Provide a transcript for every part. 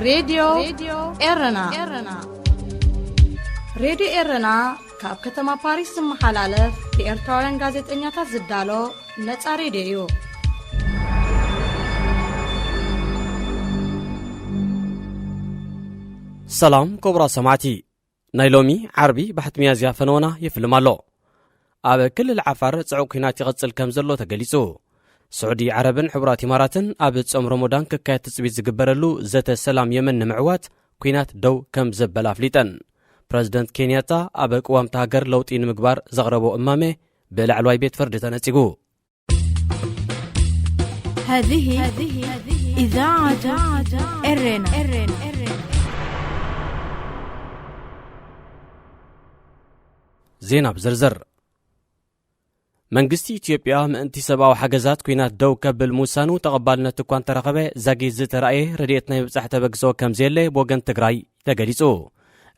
ሬድዮ ኤረና። ሬድዮ ኤረና ካብ ከተማ ፓሪስ ዝመሓላለፍ ብኤርትራውያን ጋዜጠኛታት ዝዳሎ ነጻ ሬድዮ እዩ። ሰላም ክቡራት ሰማዕቲ፣ ናይ ሎሚ ዓርቢ ባሕቲ ሚያዝያ ፈነወና ይፍልም ኣሎ። ኣብ ክልል ዓፋር ጽዑቕ ኲናት ይቕጽል ከም ዘሎ ተገሊጹ። ስዑዲ ዓረብን ሕቡራት ኢማራትን ኣብ ጾም ሮሞዳን ክካየድ ትጽቢት ዝግበረሉ ዘተ ሰላም የመን ንምዕዋት ኲናት ደው ከም ዘበላ ኣፍሊጠን። ፕረዚደንት ኬንያታ ኣብ ቅዋም እታ ሃገር ለውጢ ንምግባር ዘቕረቦ እማመ ብላዕለዋይ ቤት ፍርዲ ተነጺጉ። هذه إذاعة إرنا. ዜና ብዝርዝር። መንግስቲ ኢትዮጵያ ምእንቲ ሰብኣዊ ሓገዛት ኲናት ደው ከብል ምውሳኑ ተቐባልነት እኳ እንተረኸበ፣ ዛጊት ዝተራእየ ረድኤት ናይ ምብጻሕ ተበግሶ ከም ዘየለ ብወገን ትግራይ ተገሊጹ።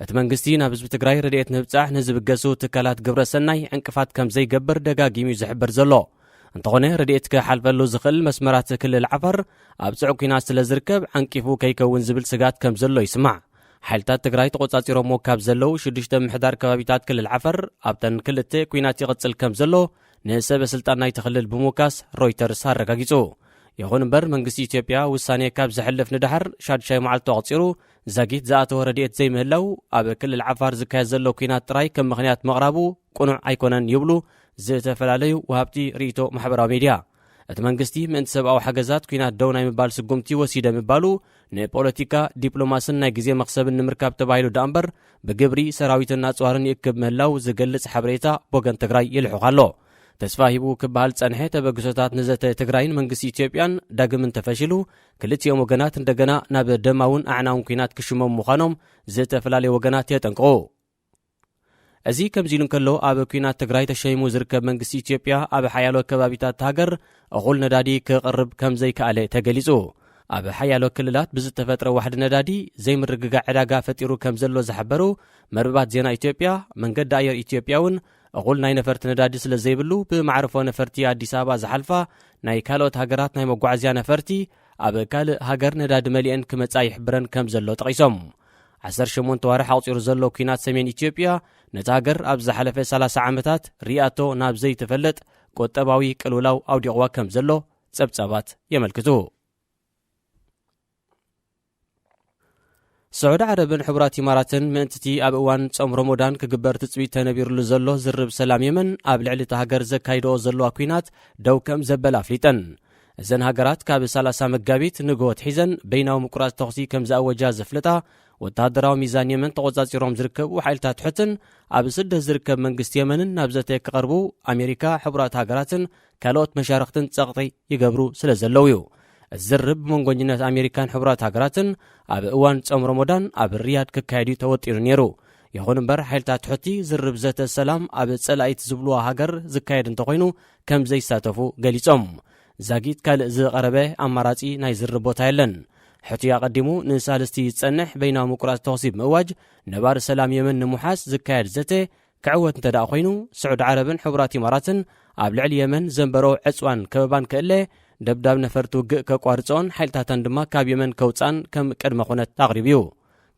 እቲ መንግስቲ ናብ ህዝቢ ትግራይ ረድኤት ንምብጻሕ ንዝብገሱ ትካላት ግብረ ሰናይ ዕንቅፋት ከም ዘይገብር ደጋጊሙ እዩ ዝሕብር ዘሎ። እንተኾነ፣ ረድኤት ክሓልፈሉ ዝኽእል መስመራት ክልል ዓፋር ኣብ ጽዑቕ ኲናት ስለ ዝርከብ፣ ዓንቂፉ ከይከውን ዝብል ስጋት ከም ዘሎ ይስማዕ። ሓይልታት ትግራይ ተቖጻጺሮምዎ ካብ ዘለዉ ሽዱሽተ ምሕዳር ከባቢታት ክልል ዓፈር፣ ኣብተን ክልተ ኲናት ይቕጽል ከም ዘሎ ንሰበ ስልጣን ናይቲ ክልል ብምውካስ ሮይተርስ ኣረጋጊጹ። ይኹን እምበር፣ መንግስቲ ኢትዮጵያ ውሳኔ ካብ ዘሕልፍ ንደሓር ሻዱሻይ መዓልቱ ኣቑጺሩ፣ ዛጊት ዝኣተወ ረድኤት ዘይምህላው፣ ኣብ ክልል ዓፋር ዝካየድ ዘሎ ኲናት ጥራይ ከም ምኽንያት ምቕራቡ ቅኑዕ ኣይኮነን ይብሉ ዝተፈላለዩ ወሃብቲ ርእይቶ ማሕበራዊ ሚድያ። እቲ መንግስቲ ምእንቲ ሰብኣዊ ሓገዛት ኲናት ደው ናይ ምባል ስጉምቲ ወሲደ ምባሉ፣ ንፖለቲካ፣ ዲፕሎማስን ናይ ግዜ መኽሰብን ንምርካብ ተባሂሉ ደኣ እምበር፣ ብግብሪ ሰራዊትን ኣጽዋርን ይእክብ ምህላው ዝገልጽ ሓበሬታ ብወገን ትግራይ ይልሑኽ ኣሎ። ተስፋ ሂቡ ክበሃል ዝጸንሐ ተበግሶታት ንዘተ ትግራይን መንግስቲ ኢትዮጵያን ዳግም እንተፈሺሉ፣ ክልቲኦም ወገናት እንደገና ናብ ደማውን ኣዕናውን ኲናት ክሽመሙ ምዃኖም ዝተፈላለዩ ወገናት የጠንቅቑ። እዚ ከምዚ ኢሉ እንከሎ፣ ኣብ ኲናት ትግራይ ተሸይሙ ዝርከብ መንግስቲ ኢትዮጵያ፣ ኣብ ሓያሎ ከባቢታት ሃገር እኹል ነዳዲ ክቕርብ ከም ዘይከኣለ ተገሊጹ። ኣብ ሓያሎ ክልላት ብዝተፈጥረ ዋሕዲ ነዳዲ ዘይምርግጋዕ ዕዳጋ ፈጢሩ ከም ዘሎ ዝሓበሩ መርበባት ዜና ኢትዮጵያ፣ መንገዲ ኣየር ኢትዮጵያ እውን እኹል ናይ ነፈርቲ ነዳዲ ስለ ዘይብሉ፣ ብማዕርፎ ነፈርቲ ኣዲስ ኣበባ ዝሓልፋ ናይ ካልኦት ሃገራት ናይ መጓዓዝያ ነፈርቲ ኣብ ካልእ ሃገር ነዳዲ መሊአን ክመጻ ይሕብረን ከም ዘሎ ጠቒሶም። ዓሰርተ ሸሞንተ ዋርሕ ኣቑጺሩ ዘሎ ኲናት ሰሜን ኢትዮጵያ፣ ነታ ሃገር ኣብ ዝሓለፈ ሰላሳ ዓመታት ሪኣቶ ናብ ዘይትፈልጥ ቁጠባዊ ቅልውላው ኣውዲቕዋ ከም ዘሎ ጸብጻባት የመልክቱ። ስዑዲ ዓረብን ሕቡራት ኢማራትን ምእንትቲ ኣብ እዋን ጾም ሮሞዳን ክግበር ትጽቢት ተነቢርሉ ዘሎ ዝርብ ሰላም የመን፣ ኣብ ልዕሊ እታ ሃገር ዘካይድኦ ዘለዋ ኲናት ደው ከም ዘበላ ኣፍሊጠን። እዘን ሃገራት ካብ ሰላሳ መጋቢት ንግሆ ኣትሒዘን በይናዊ ምቁራጽ ተኹሲ ከም ዝኣወጃ ዘፍለጣ፣ ወተሃደራዊ ሚዛን የመን ተቖጻጺሮም ዝርከቡ ሓይልታት ሑትን ኣብ ስደት ዝርከብ መንግስቲ የመንን ናብ ዘተ ክቐርቡ ኣሜሪካ፣ ሕቡራት ሃገራትን ካልኦት መሻርኽትን ጸቕጢ ይገብሩ ስለ ዘለዉ እዩ። እዚ ዝርብ ብመንጎኝነት ኣሜሪካን ሕቡራት ሃገራትን ኣብ እዋን ጾም ሮሞዳን ኣብ ሪያድ ክካየድ እዩ ተወጢኑ ነይሩ። ይኹን እምበር፣ ሓይልታት ሑቲ ዝርብ ዘተ ሰላም ኣብ ጸላኢት ዝብልዋ ሃገር ዝካየድ እንተኾይኑ ከም ዘይሳተፉ ገሊጾም። ዛጊት ካልእ ዝቐረበ ኣማራጺ ናይ ዝርብ ቦታ የለን። ሕቲ ኣቐዲሙ ንሳልስቲ ዝጸንሕ በይናዊ ምቁራጽ ተኹሲ ብምእዋጅ፣ ነባሪ ሰላም የመን ንምውሓስ ዝካየድ ዘተ ክዕወት እንተ ደኣ ኮይኑ፣ ስዑዲ ዓረብን ሕቡራት ኢማራትን ኣብ ልዕሊ የመን ዘንበሮ ዕጽዋን ከበባን ክእለ፣ ደብዳብ ነፈርቲ ውግእ ከቋርጽኦን ሓይልታተን ድማ ካብ የመን ከውጽኣን ከም ቅድመ ኩነት ኣቕሪቡ እዩ።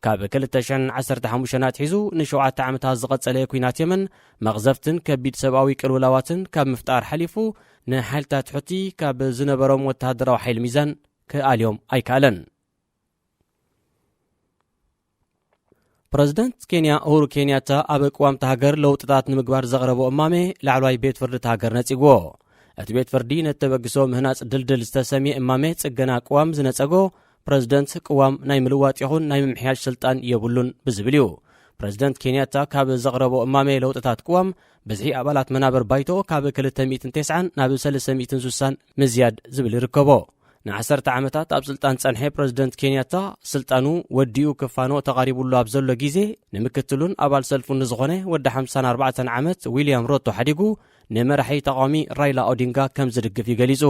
ካብ ክልተ ሽሕን ዓሰርተ ሓሙሽተን ኣትሒዙ ንሸውዓተ ዓመታት ዝቐጸለ ኲናት የመን፣ መቕዘፍትን ከቢድ ሰብኣዊ ቅልውላዋትን ካብ ምፍጣር ሓሊፉ፣ ንሓይልታት ሑቲ ካብ ዝነበሮም ወተሃደራዊ ሓይሊ ሚዛን ክኣልዮም ኣይከኣለን። ፕረዚደንት ኬንያ ኡሁሩ ኬንያታ ኣብ ቅዋም እታ ሃገር ለውጥታት ንምግባር ዘቕረቦ እማመ ላዕለዋይ ቤት ፍርዲ እታ ሃገር ነጺግዎ። እቲ ቤት ፍርዲ ነቲ ተበግሶ ምህናጽ ድልድል ዝተሰምየ እማመ ጽገና ቅዋም ዝነጸጎ፣ ፕረዚደንት ቅዋም ናይ ምልዋጥ ይኹን ናይ ምምሕያሽ ስልጣን የብሉን ብዝብል እዩ። ፕረዚደንት ኬንያታ ካብ ዘቕረቦ እማመ ለውጥታት ቅዋም፣ ብዝሒ ኣባላት መናበር ባይቶ ካብ ክልተ ሚእትን ተስዓን ናብ ሰለስተ ሚእትን ስሳን ምዝያድ ዝብል ይርከቦ። ንዓሰርተ ዓመታት ኣብ ስልጣን ዝጸንሐ ፕረዚደንት ኬንያታ፣ ስልጣኑ ወዲኡ ክፋኖ ተቓሪቡሉ ኣብ ዘሎ ግዜ፣ ንምክትሉን ኣባል ሰልፉን ንዝኾነ ወዲ ሓምሳን ኣርባዕተን ዓመት ዊልያም ሮቶ ሓዲጉ፣ ንመራሒ ተቓዋሚ ራይላ ኦዲንጋ ከም ዝድግፍ እዩ ገሊጹ።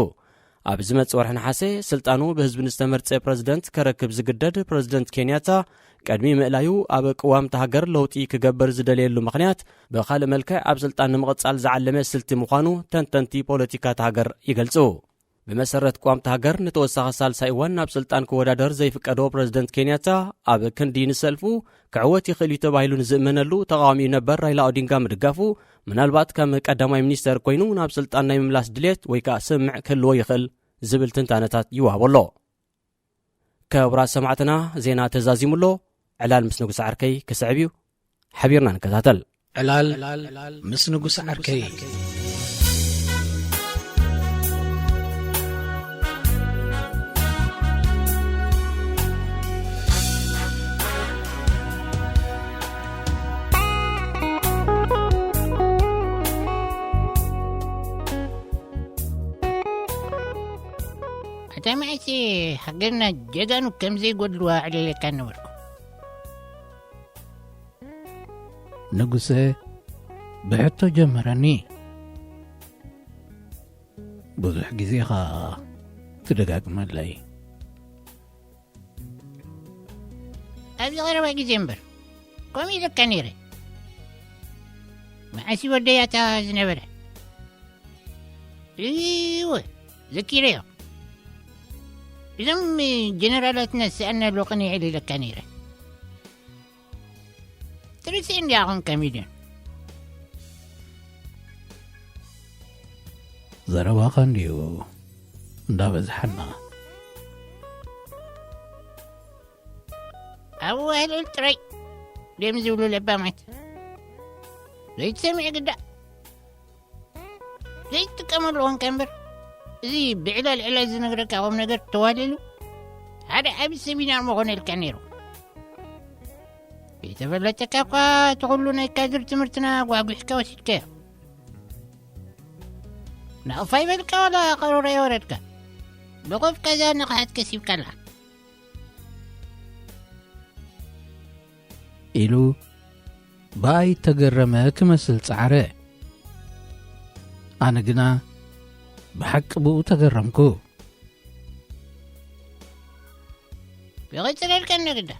ኣብ ዝመጽእ ወርሒ ነሓሰ፣ ስልጣኑ ብህዝቢ ንዝተመርጸ ፕረዚደንት ከረክብ ዝግደድ ፕረዚደንት ኬንያታ፣ ቅድሚ ምእላዩ ኣብ ቅዋም እታ ሃገር ለውጢ ክገብር ዝደለየሉ ምኽንያት፣ ብኻልእ መልክዕ ኣብ ስልጣን ንምቕጻል ዝዓለመ ስልቲ ምዃኑ ተንተንቲ ፖለቲካ እታ ሃገር ይገልጹ። ብመሰረት ቅዋምቲ ሃገር፣ ንተወሳኺ ሳልሳይ እዋን ናብ ስልጣን ክወዳደር ዘይፍቀዶ ፕረዚደንት ኬንያታ፣ ኣብ ክንዲ ንሰልፉ ክዕወት ይኽእል እዩ ተባሂሉ ንዝእመነሉ ተቓዋሚኡ ነበር ራይላ ኦዲንጋ ምድጋፉ፣ ምናልባት ከም ቀዳማይ ሚኒስተር ኮይኑ ናብ ስልጣን ናይ ምምላስ ድሌት ወይ ከኣ ስምዕ ክህልዎ ይኽእል ዝብል ትንታነታት ይወሃቦ ኣሎ። ክቡራት ሰማዕትና፣ ዜና ተዛዚሙ ኣሎ። ዕላል ምስ ንጉስ ዓርከይ ክስዕብ እዩ። ሓቢርና ንከታተል። ዕላል ምስ ንጉስ ዓርከይ። ኣታ መዓስ ሃገርና ጀጋኑ ከም ዘይጎድልዋ ኣዕሊለካ ነበርኩ። ንጉሰ ብሕቶ ጀመረኒ። ብዙሕ ግዜ ኸኣ ትደጋግመለይ። ኣብዚ ቀረባ ግዜ እምበር፣ ከምኡ ኢለካ ነይረ። መዓስ እዩ ወደያታ ዝነበረ? እወ፣ ዘኪረዮ። እዞም ጀነራላትና ዝሰኣናሉ ቅንኢ ኢለካ ነይረ። ትርስእ እንዲያ ኾንካ ሚልዮን። ዘረባኻ እንድዩ እንዳበዝሓና። ኣብኡ ኣህልል ጥራይ ድዮም ዝብሉ ለባማት። ዘይትሰምዕ ግዳ። ዘይትጥቀመሉ ኾንካ እምበር፣ እዚ ብዕላል ዕላል ዝነግረካ ቁም ነገር ተዋልሉ፣ ሓደ ዓቢ ሰሚናር ምኾነልካ ነይሩ። ከይተፈለጠካ እኳ እቲ ኹሉ ናይ ካድር ትምህርትና ጓጒሕካ ወሲድካዮ። ናቕፋ ይበልካ ዋላ ቀሮራ የወረድካ። ብኾፍካ እዛ ንቕሓት ከሲብካላ። ኢሉ ብኣይ ተገረመ ክመስል ጸዓረ። ኣነ ግና ብሓቂ ብኡ ተገረምኩ። ይቕጽለልካ ነግዳ።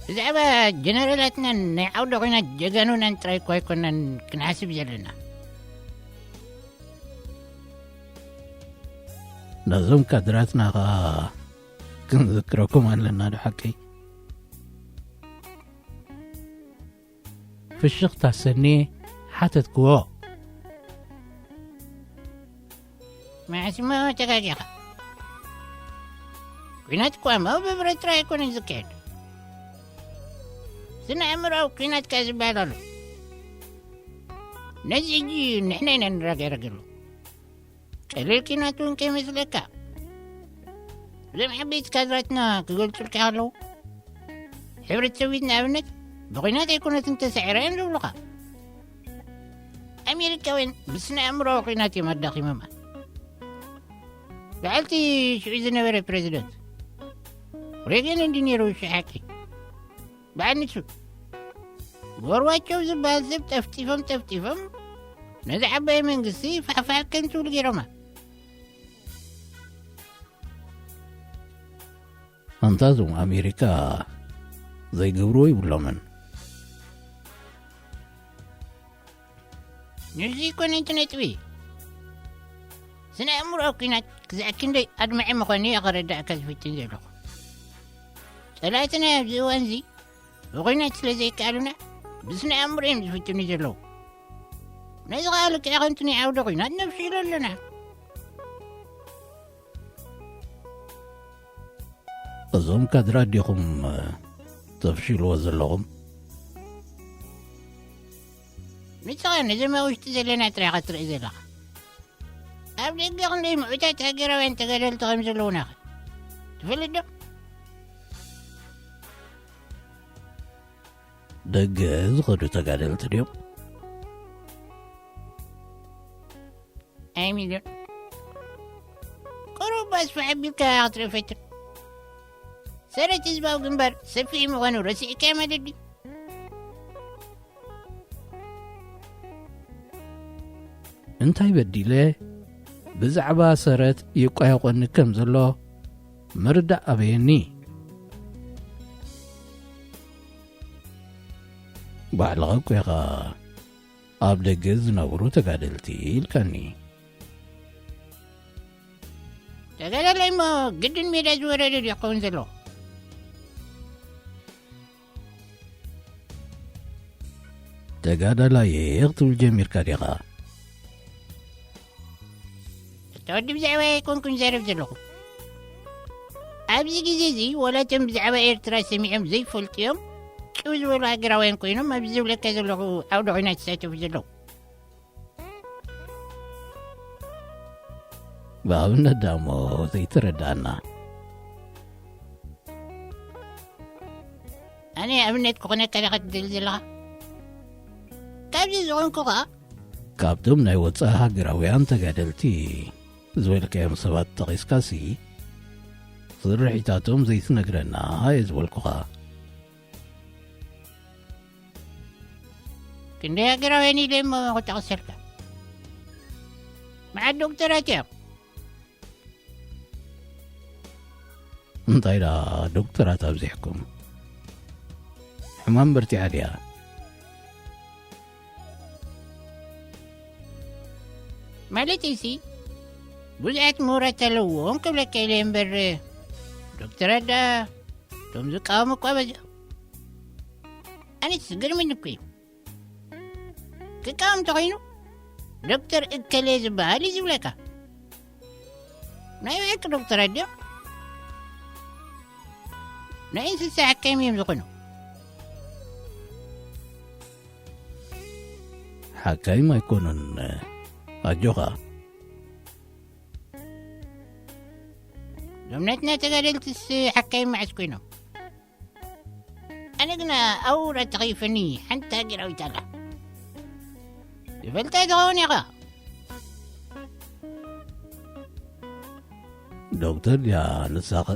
ብዛዕባ ጀነራላትናን ናይ ዓውደ ኹናት ጀጋኑናን ጥራይ እኳ ኣይኮናን ክንሓስብ ዘለና። ነዞም ካድራትና ኸኣ ክንዝክረኩም ኣለና ዶ ሓቀይ? ፍሽኽታ ሰኔ ሓተትክዎ። መዓስ'ሞ ተጋጊኻ? ኲናት እኳ እሞ ብብረት ጥራይ ኣይኮነን ዝካየድ። ስነ ኣእምሮኣዊ ኲናት ከኣ ዝበሃል ኣሎ። ነዚ ሕጂ ንሕና ኢና ንረጋረገሉ። ቀሊል ኲናት እውን ከይመስለካ። እዞም ዓበይቲ ካድራትና ክገልጹልካ ከለዉ፣ ሕብረት ሶቪየት ንኣብነት ብኲናት ኣይኮነትን ተሳዒራ እዮም ዝብሉኻ። ኣሜሪካውያን ብስነ ኣእምሮኣዊ ኲናት እዮም ኣዳኺሞማ። በዓልቲ ሽዑ ዝነበረ ፕረዚደንት ሬገን እንዲ ነይሩ ሽሓቂ። በዓል ንሱ ጎርባቸው ዝበሃል ሰብ ጠፍጢፎም ጠፍጢፎም ነዚ ዓባይ መንግስቲ ፋሕፋሕ ከም ትብሉ ገይሮማ። ኣንታ እዞም ኣሜሪካ ዘይገብርዎ ይብሎምን። ንዚ ይኮነ እቲ ነጥቢ። ስነ ኣእምሮ ኲናት ክሳዕ ክንደይ ኣድማዒ ምዃኑ እየ ከረዳእካ ዝፍትን ዘለኹ። ጸላእትና ኣብዚ እዋን እዚ ብኹናት ስለ ዘይከኣሉና ብስነ ኣእምሮ እዮም ዝፍትኑ ዘለዉ። ነዚ ኸኣ ልክዕ ከምቲ ናይ ዓውደ ኹናት ነብሽሎ ኣለና። እዞም ካድራት ዲኹም ተፍሽልዎ ዘለኹም? ንስኻ ነዞም ኣብ ውሽጢ ዘለና ጥራይ ኢኻ ትርኢ ዘለኻ። ኣብ ደገ ክንደይ ምዑታት ሃገራውያን ተጋደልቲ ከም ዘለዉና ኸ ትፈልጥ ዶ? ደገ ዝኸዱ ተጋደልቲ ድዮም? ኣይ ሚልዮን፣ ቁሩብ ኣስፍሕ ኣቢልካ ክትርኢ ፈትን። ሰረት ህዝባዊ ግንባር ሰፊሕ ምዃኑ ረሲዕካዮ ማለት ድዩ? እንታይ በዲለ? ብዛዕባ ሰረት ይቋየቖኒ ከም ዘሎ ምርዳእ ኣበየኒ። ባዕልኻ እኮ ኢኻ ኣብ ደገ ዝነብሩ ተጋደልቲ ኢልካኒ። ተጋዳላይ እሞ ግድን ሜዳ ዝወረደ ድዩ ክኸውን ዘለዎ? ተጋዳላይ እየ ክትብል ጀሚርካ ዲኻ? እታ ወዲ ብዛዕባ ኣይኮንኩን ዘረብ ዘለኹ። ኣብዚ ግዜ እዚ ወላ እቶም ብዛዕባ ኤርትራ ሰሚዖም ዘይፈልጡ እዮም። ጭው ዝበሉ ሃገራውያን ኮይኖም ኣብዚ ዝብለካ ዘለኹ ዓውደ ኹናት ዝሳተፉ ዘለዉ። ብኣብነት ዳሞ ዘይተረዳእና። ኣነ ኣብነት ክኾነካ ዲኻ ትደሊ ዘለኻ? ካብዚ ዝኾንኩ ኸኣ ካብቶም ናይ ወጻኢ ሃገራውያን ተጋደልቲ ዝበልካዮም ሰባት ጠቒስካሲ፣ ስርሒታቶም ዘይትነግረና እየ ዝበልኩኻ። ክንደይ ሃገራውያን ኢለ እሞ ክጠቕሰልካ? መዓት ዶክተራት እዮም። እንታይ ደኣ ዶክተራት ኣብዚሕኩም? ሕማም በርቲዓ ድያ? ማለተይሲ፣ ብዙሓት ምሁራት ኣለውዎም ክብለካ ኢለ እምበር፣ ዶክተራት ደኣ እቶም ዝቃወሙ እኳ በዚሖም። ኣነስ ዝገርመኒ እኮ እዩ። ክቃወም እንተኾይኑ፣ ዶክተር እከለ ዝበሃል እዩ ዝብለካ። ናይ ብሓቂ ዶክተራት ድዮም? ናይ እንስሳ ሓካይም እዮም ዝኾኑ። ሓካይም ኣይኮኑን፣ ኣጆኻ። እዞም ናትና ተጋደልትስ ሓካይም መዓስ ኮይኖም? ኣነ ግና ኣብኡ ራ ተኸይፈኒ ሓንቲ ሃገራዊት ኣላ። ይፈልጣ ትኸውን ኢኻ። ዶክተር ድያ ንሳኸ?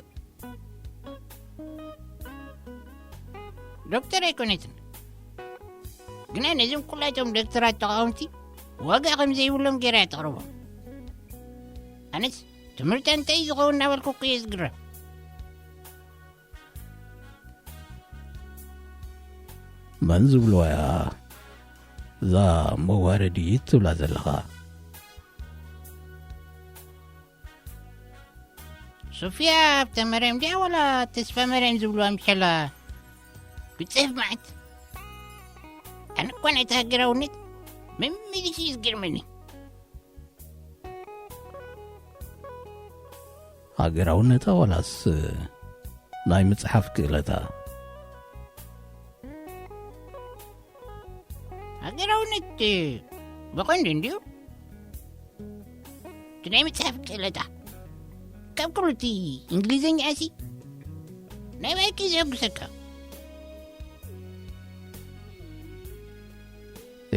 ዶክተር ኣይኮነትን። ግና ነዞም ኩላቶም ዶክተራት ተቓወምቲ ዋጋ ከም ዘይብሎም ገይራ እያ ተቕርቦም። ኣነስ ትምህርቲ እንታይ እዩ ዝኸውን እናበልኩ እኮ እየ ዝግረም። መን ዝብልዋ እያ እዛ መዋረዲት ትብላ ዘለኻ? ሶፊያ ሃብተ ማርያም ድያ ዋላ ተስፋ ማርያም ዝብልዋ ምሸላ? ብጽሕፍ መዓት። ኣነ እኳ ናይቲ ሃገራውነት መመሊሱ እዩ ዝገርመኒ። ሃገራውነታ ዋላስ ናይ ምጽሓፍ ክእለታ? ሃገራውነት ብቐንዱ እንድዩ። እቲ ናይ ምጽሓፍ ክእለታ ካብ ኩሉ እቲ እንግሊዝኛሲ ናይ ባይኪ ዘጉሰካ።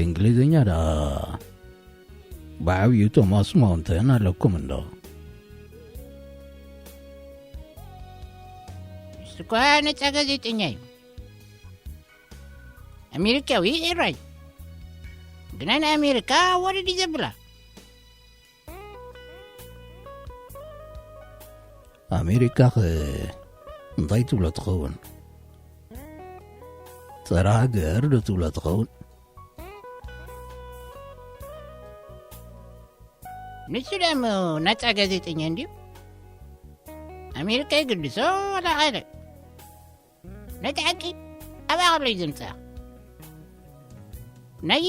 እንግሊዝኛ ደኣ ብዓብዩ ቶማስ ማውንተን ኣለኩም እንዶ? ንሱ እኳ ነጻ ጋዜጠኛ እዩ። ኣሜሪካዊ ኤራይ ግና ንኣሜሪካ ወረዲ ዘብላ። ኣሜሪካ ኸ እንታይ ትብሎ ትኸውን? ጸረ ሃገር ዶ ትብሎ ትኸውን? ንሱ ደሞ ናጻ ጋዜጠኛ እንድዩ። ኣሜሪካ ይግድሶ ወላ ካልእ። ነቲ ሓቂ ኣብ ኣቕሎ እዩ ዘምጽኣ። ናይ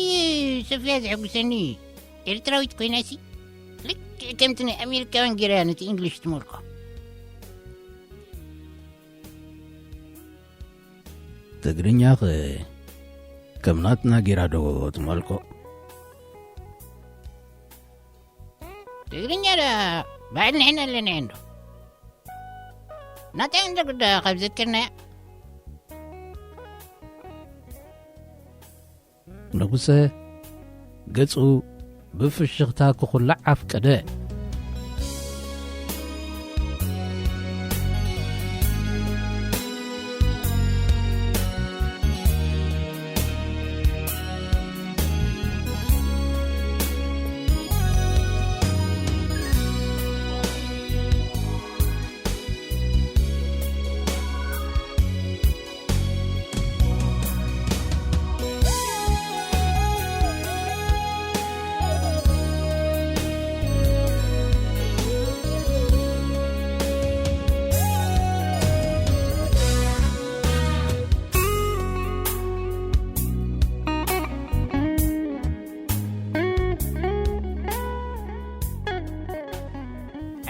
ሶፊያ ዘሐጉሰኒ ኤርትራዊት ኮይናሲ ልክዕ ከምቲ ናይ ኣሜሪካውያን ጌራ ነቲ እንግሊሽ ትመልኮ። ትግርኛ ኸ ከም ናትና ጌራ ዶ ትመልኮ? ትግርኛ ዳ ባዕል ንሕና ኣለና እንዶ። ናታ እንደ ጉዳ ካብ ዘከርናያ። ንጉሰ ገጹ ብፍሽኽታ ክኹላዕ ኣፍቀደ።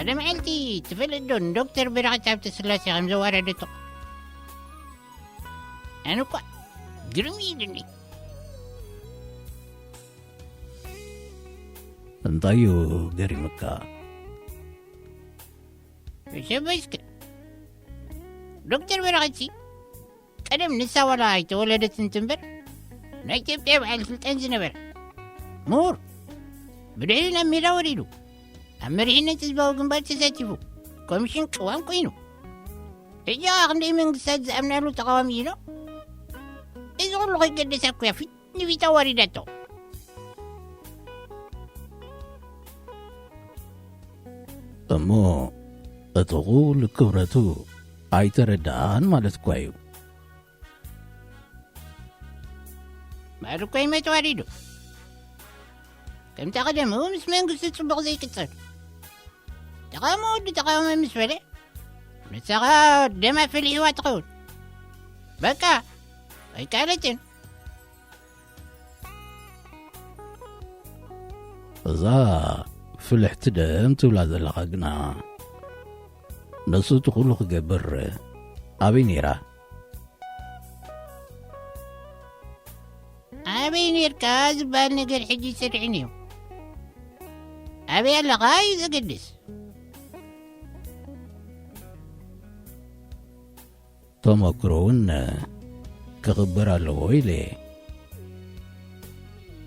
ለመዓልቲ ትፈልጥ ዶ ንዶክተር በረኸት ሃብተስላሴ ከም ዘዋረደቶ? ኣነ እኳ ግርም ኢሉኒ። እንታይ እዩ ገሪምካ? ሸበስክ ዶክተር በረኸትሲ ቀደም ንሳ ዋላ ኣይተወለደትን ትንበር ናይ ኢትዮጵያ በዓል ስልጣን ዝነበረ ምሁር፣ ብድሕሪ ናብ ሜዳ ወሪዱ ኣብ መሪሕነት ህዝባዊ ግንባር ተሳቲፉ ኮሚሽን ቅዋም ኮይኑ፣ ሕጂ ኸዓ ክንደይ መንግስታት ዝኣምናሉ ተቃዋሚ ኢሎ። እዚ ኩሉ ከይገደሳ እኮ እያ ፊት ንፊት ኣዋሪዳቶ። እሞ እቲ ኩሉ ክብረቱ ኣይተረድኣን ማለት እኳ እዩ። ባዕሉ እኮ እዩ መተዋሪዱ። ከምቲ ቀደሙ ምስ መንግስቲ ጽቡቕ ዘይቅጸል። ተቃውሞ ወዲ ተቃውሞ ምስ በለ፣ ንሳ ኸኣ ደማ ፈሊሕዋ ትኸውን። በቃ፣ ኣይከኣለትን። እዛ ፍልሕቲ ደም ትብላ ዘለኻ ግና፣ ንሱ እቲ ኩሉ ክገብር ኣበይ ነይራ? ኣበይ ነርካ ዝበሃል ነገር ሕጂ ይሰርሕን እዩ። ኣበይ ኣለኻ እዩ ዘገድስ። ተመክሮ እውን ክኽበር ኣለዎ ኢለ።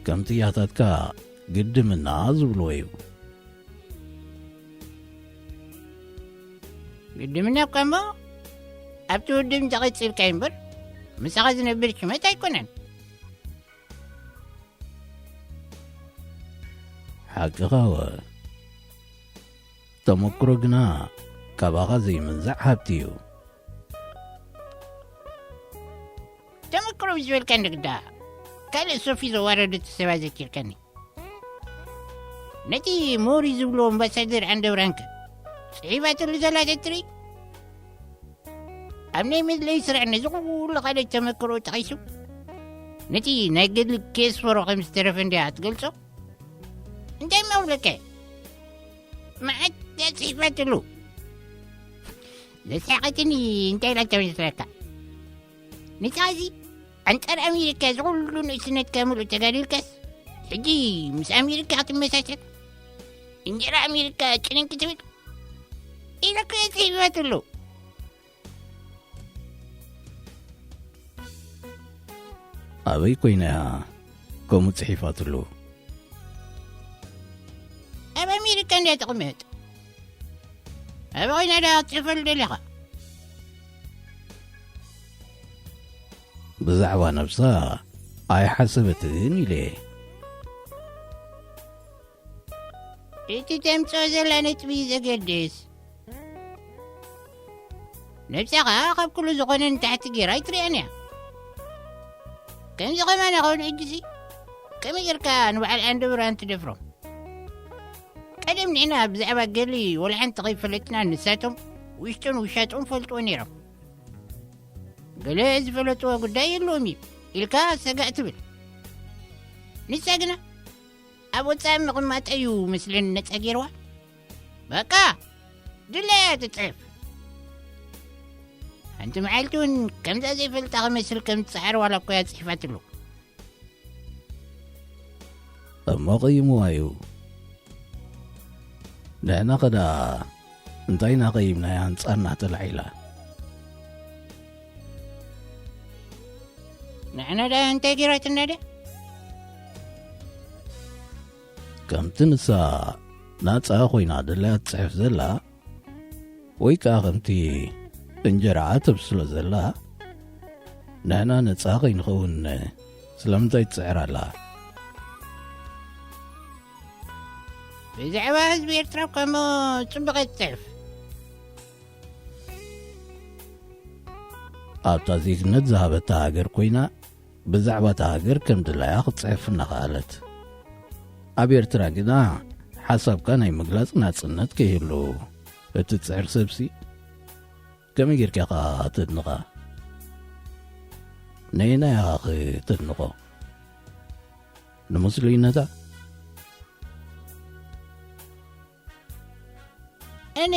ከምቲ ያታትካ ግድምና ዝብልዎ እዩ። ግድምና እኳ እሞ ኣብቲ ውድብ እንተቐጺልካ እዩ እምበር፣ ምሳኻ ዝነብር ሽመት ኣይኮነን። ሓቅኻ ወ። ተመክሮ ግና ካባኻ ዘይምንዛዕ ሃብቲ እዩ። ተመክሮ ምስ በልካ ንግዳ ካልእ ሶፊ ዘዋረደት ሰብ ኣዘኪርካኒ። ነቲ ሞሪ ዝብሎ ኣምባሳደር ኣንደብራንከ ጽሒፋትሉ ዘላ ተትርኢ፣ ኣብ ናይ መድለይ ስራሕ ነዚ ኩሉ ካልእ ተመክሮ ጠቒሱ፣ ነቲ ናይ ገድሊ ኬስፈሮ ከም ዝተረፈ እንድያ ትገልጾ? እንታይ ማውለከ? መዓት እያ ጽሒፋትሉ። ዘስሓቐትኒ እንታይ ኢላ ተመስለካ? ንስኻሲ ኣንጻር ኣሜሪካ እዚ ኩሉ ንእስነትካ ምሉእ ተጋዲልካስ፣ ሕጂ ምስ ኣሜሪካ ክትመሳሰል፣ እንጀራ ኣሜሪካ ጭንን ክትብል ኢለካ እየ ጽሒፋትሉ። ኣበይ ኮይና እያ ከምኡ ጽሒፋትሉ? ኣብ ኣሜሪካ እንድያ ትቕመጥ። ኣበይ ኮይና ድያ ክትጽሕፈሉ ደሊኻ? ብዛዕባ ነብሳ ኣይሓሰበትን ኢለ። እቲ ተምጽኦ ዘላ ነጥቢ እዩ ዘገድስ። ነብሳ ኸኣ ካብ ኩሉ ዝኾነ ንታሕቲ ጌራ ኣይትርእያን እያ። ከምዚ ኸማና ኸውን ሕጂሲ ከመይ ጌርካ ንበዓል ኣንደብራን ትደፍሮም? ቀደም ንሕና ብዛዕባ ገሊ ወላ ሓንቲ ከይፈለጥና ንሳቶም ውሽጦን ውሻጦን ፈልጥዎ ነይሮም። ገለ ዝፈለጥዎ ጉዳይ የለዎም እዩ ኢልካ ሰጋእ ትብል። ንሳ ግና ኣብ ወጻኢ ምቕማጠ እዩ መስለኒ ነጻ ገይርዋ። በቃ ድለያ ትጽሕፍ። ሓንቲ መዓልቲ እውን ከምዛ ዘይፈልጣ ክመስል ከም ትጽዓር ዋላ እኮ እያ ጽሒፋትሉ። እሞ ቀይምዋ እዩ። ንሕና ኸዳ እንታይ ኢና ቀይምናያ ኣንጻርና ተላዒላ? ንሕና ዳ እንታይ ገይራትና ድያ? ከምቲ ንሳ ናጻ ኮይና ደላ ትጽሕፍ ዘላ፣ ወይ ከኣ ከምቲ እንጀራኣ ተብስሎ ዘላ፣ ንሕና ነጻ ከይንኸውን ስለምንታይ ትጽዕር ኣላ? ብዛዕባ ህዝቢ ኤርትራ እኳ እሞ ጽቡቕ እያ ትጽሕፍ። ኣብታ ዜግነት ዝሃበታ ሃገር ኮይና፣ ብዛዕባ እታ ሃገር ከም ድላያ ክትጽሕፍ እናኸኣለት። ኣብ ኤርትራ ግና ሓሳብካ ናይ ምግላጽ ናጽነት ከይህሉ እትጽዕር ሰብሲ፣ ከመይ ጌርካ ኢኻ ተድንቓ? ነየናይ ኢኻ ኸ ተድንቖ? ንሙስሊምነታ? እኔ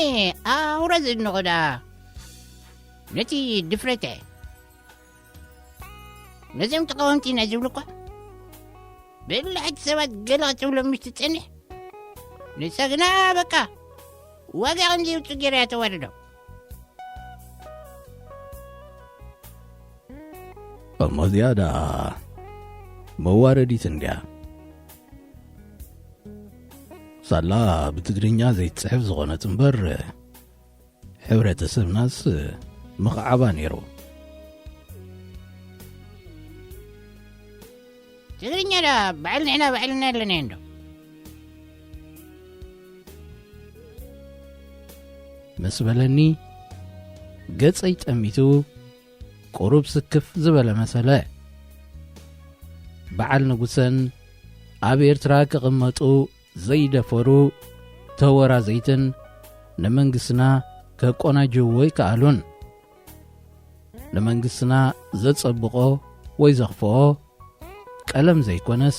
ኣውራ ዝድንቑ ደኣ ነቲ ድፍረተ ነዚኦም ተቃወምቲ ኢና ዝብሉ እኳ ብልሕቲ ሰባት ገለ ክትብሎም ምስ ትጸንሕ፣ ንሳ ግና በቃ ዋጋ ከምዘይውጽእ ገይራ እያ ተዋርዶም። እሞ እዚኣ ደኣ መዋረዲት እንድያ። ሳላ ብትግርኛ ዘይትጽሕፍ ዝኾነት እምበር፣ ሕብረተሰብናስ ምኽዓባ ነይሩ። ትግርኛ ዳ ባዕል ንሕና ባዕልና ኣለና እንዶ። ምስ በለኒ፣ ገጸይ ጠሚቱ፣ ቁሩብ ስክፍ ዝበለ መሰለ። በዓል ንጉሰን ኣብ ኤርትራ ክቕመጡ ዘይደፈሩ ተወራዘይትን ንመንግስትና ከቆናጅውዎ ይከኣሉን። ንመንግስትና ዘጸብቖ ወይ ዘኽፍኦ ቀለም ዘይኮነስ፣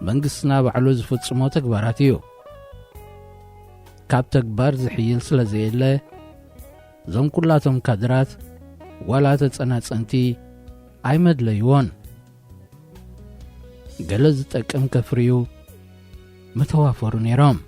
መንግስትና ባዕሉ ዝፍጽሞ ተግባራት እዩ። ካብ ተግባር ዝሕይል ስለ ዘየለ፣ እዞም ኩላቶም ካድራት ዋላ ተጸናጸንቲ ኣይመድለይዎን። ገለ ዝጠቅም ከፍርዩ ምተዋፈሩ ነይሮም።